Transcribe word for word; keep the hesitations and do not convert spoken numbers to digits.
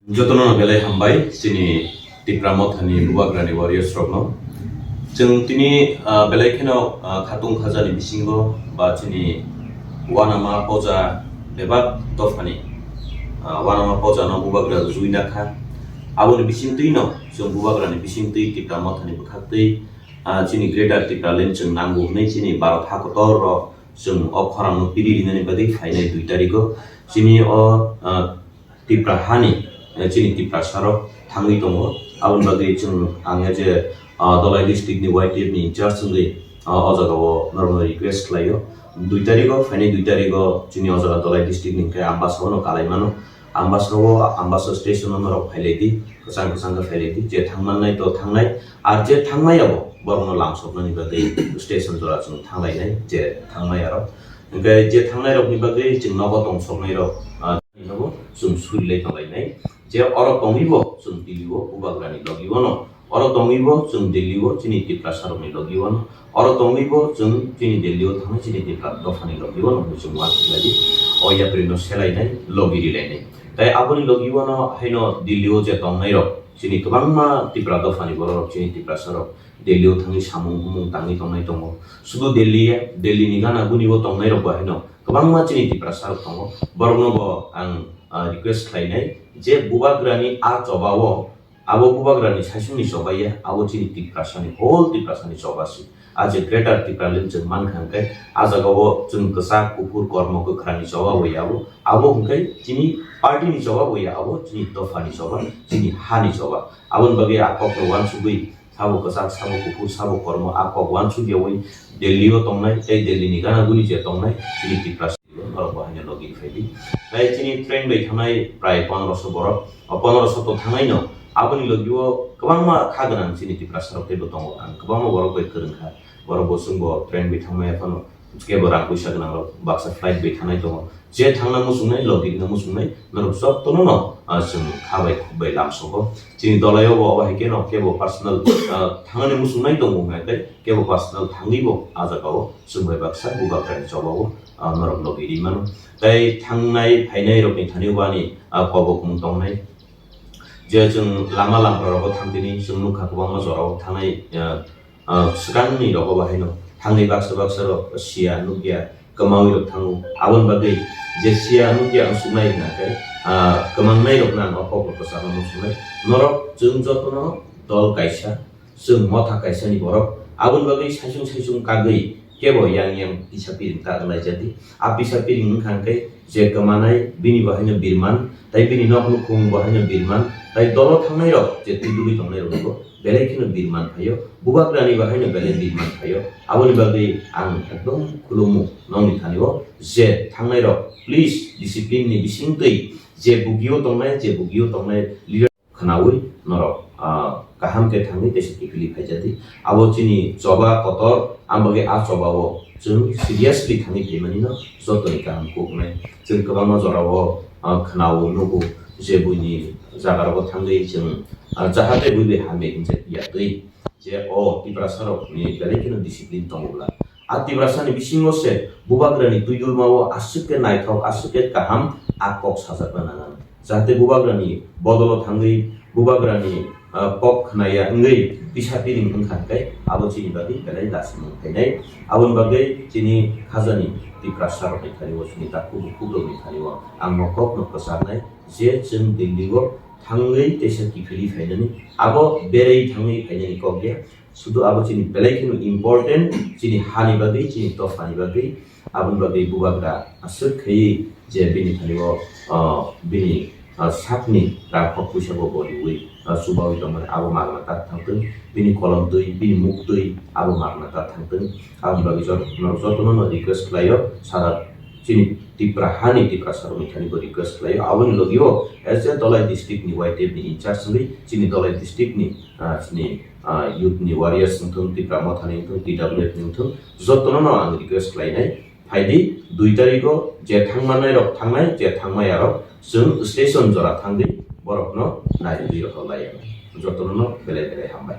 Jotono belai hambai chini Tipra Mothani Bubagrani warriors rokno. Chwng tini, ah, belai kheno, ah, khatung khajani bisingo ba chini wanama poja bebak dophani, ah, wanama pojano Bubagra rwjui nakha. Aboni bisingtwino chwng Bubagrani bisingtwi Tipra Mothani bwkhaktwi, ah, chini Greater Tipraland chwng nango hwnwi chini Bharat hakotor rok chwng o khorangno piri rinani bagwi phainai dui tarikgo chini o, ah, Tipra hani, eh, chini Tiprasa rok thangwi tongo. Aboni bagwi chwng ang je, ah, Dhalai district ni Y T F ni in charge wngwi, ah, o jaga o norokno request khlaio. Dui tarikgo, phainai dui tarikgo chini o jaga Dhalai district ni hwnkhe Ambasa o no kalai mano. Ambasa o, Ambasa station o norok phailai di, kwchang kwchang khe phailai di. Je thangmannai to thangnai, ar je thangmaya bo borokno lamsoknani bagwi station jora chwng thanglainai, je thangmaya rok. Hwnkhe je thangnai rokni bagwi chwng nogo tongsoknai rok, ah, nogo chwng surilai tonglainai. Je oro tongwi bo chwng Delhi o Bubagrani logi o no, oro tongwi bo chwng Delhi o chini Tiprasa rokni logi o no, oro tongwi bo chwng chini Delhi o thangnai chini Tipra dophani logi o no hwnwi chwng uansuk lai di. O yapri no selainai, logi rilainai. Tai aboni logi o no haino Delhi o je tongnai rok, chini kwbangma Tipra dophani borok rok, chini Tiprasa rok Delhi o thangwi samung bumung tangwi tongnai tongo. Sudu Delhi ya, Delhi ni gana guni o tongnai rok bo haino kwbangma chini Tiprasa rok tongo. Borokno bo ang, ah, request khlainai je Bubagrani a choba o, abo Bubagrani saichungni choba ya, abo chini Tiprasani, whole Tiprasani choba si. A je Greater Tipraland chwng mankha hwnkhe, a jaga o chwng kwchak, kuphur, kormo, kwkhrangni choba bo ya abo, abo hwnkhe chini party ni choba bo ya abo, chini dophani choba, chini hani choba. Aboni bagwi a kokno uansugwi sabo kwchak, sabo kuphur, sabo kormo a kok uansuk yawi Delhi o tongnai tei Delhi ni gana guni je tongnai chini Tiprasa norok bo haino logi phai di. Tai chini train bai thangnai prai pondroso borok. O pondroso to thangnai no, aboni logi o kwbangma kha gwnang chini Tiprasa rok teibo tongo. Ang kwbangma borok bai kwrwng kha. Borok bo chwng bo train bai thangmaya phano kebo rang puisa gwnang rok baksa flight bai thangnai tongo. Je thangna muchungnai, logi no muchungnai, norok jotono no, ah, chwng kha bai khuk bai lamsogo. Chini Dhalai o bo abo hai khe no kebo personal, ah, thangnani muchungnai tongo hwnka khe kebo personal thangwi bo a jaga o chwng bai baksa Bubagrani choba o, ah, norok logi ri mano. Tai thangnai phainai rokni thani o ani, ah, kobok mung tongnai. Je chwng lama lampra rogo thang tini chwng nukha kwbangma jorao thangnai, ah, ah, swkangni rogo bahaino thangnai baksa baksa rok sia nukya kwmawi rok thango. Aboni bagwi je sia nukya ang suknai hwnkha khe, ah, kwmangnai rokno ang o kokno kwcharo muchungnai. Norok chwng jotono dol kaisa, chwng motha kaisani borok. Aboni bagwi saichung saichung kagwi kebo yang yang pisa piring ta wnglaijadi. A pisa piring wngkha hwnkhe je kwmanai bini bo haino birman, tai bini nok nukhung bo haino birman, tai dolo thangnai rok je twi dugwi tongnai rok bo belai kheno birman phaio, Bubagrani bo haino belai birman phaio. Aboni bagwi ang ekdom khulumu nokni thani o je thangnai rok please discipline ni bisingtwi je bugio tongnai, je bugio tongnai leader khnaui norok, ah, kaham khe thangwi teisa kiphilwi phaijadi. Abo chini choba kotor, ang bagwi a choba o chwng seriously thangwi phaimani no jotoni kaham kuknai. Chwng kwbangma jorao, ah, khnao nugo je buini jaga rogo thangwi chwng, ah, jahate bui bai hamya hinjak ya twi. Je o Tiprasa rok ni belai kheno discipline tongo bwla. A Tiprasa ni bisingo se Bubagra ni twidulma o aswk khe naithok, aswk khe kaham a kok sajakna nangan. Jahate Bubagra ni bodolo thangwi Bubagra ni, ah, kok khnaya wngwi pisa piring wngkha hwnkhe abo chini bagwi belai lasimung phainai. Aboni bagwi chini khajani Tiprasa rok ni thani o, chini takhuk bukhuk rok ni thani o ang no kok no kwcharnai je chwng Delhi o thangwi teisa kiphilwi phainani, abo berwi thangwi phainani kok ya. Sudu abo chini belai kheno important, chini hani bagwi, chini dophani bagwi. Aboni bagwi Bubagra aswk khaiwi je bini thani o, ah, bini, ah, sakni rang kok puisa bo bo riwi, ah, chubawi tongmani abo magna ta thangtwng. Bini kolom twi, bini muk twi abo magna ta thangtwng. Aboni bagwi jot-, norok jotono no request khlaio, sara chini Tipra hani Tiprasa rokni thani bo request khlaio. Aboni logi o as a Dhalai district ni Y T F ni in charge wngwi chini Dhalai district ni, ah, chini, ah, youth ni warriors wngthung, Tipra Motha ni wngthung, T W F ni wngthung, jotono no ang request khlainai. Phaidi dui tarikh o je thangmanai rok thangnai, je thangmaya rok chwng station jora thangwi borokno nairwgwi rohor lai. Jotono no belai belai hambai.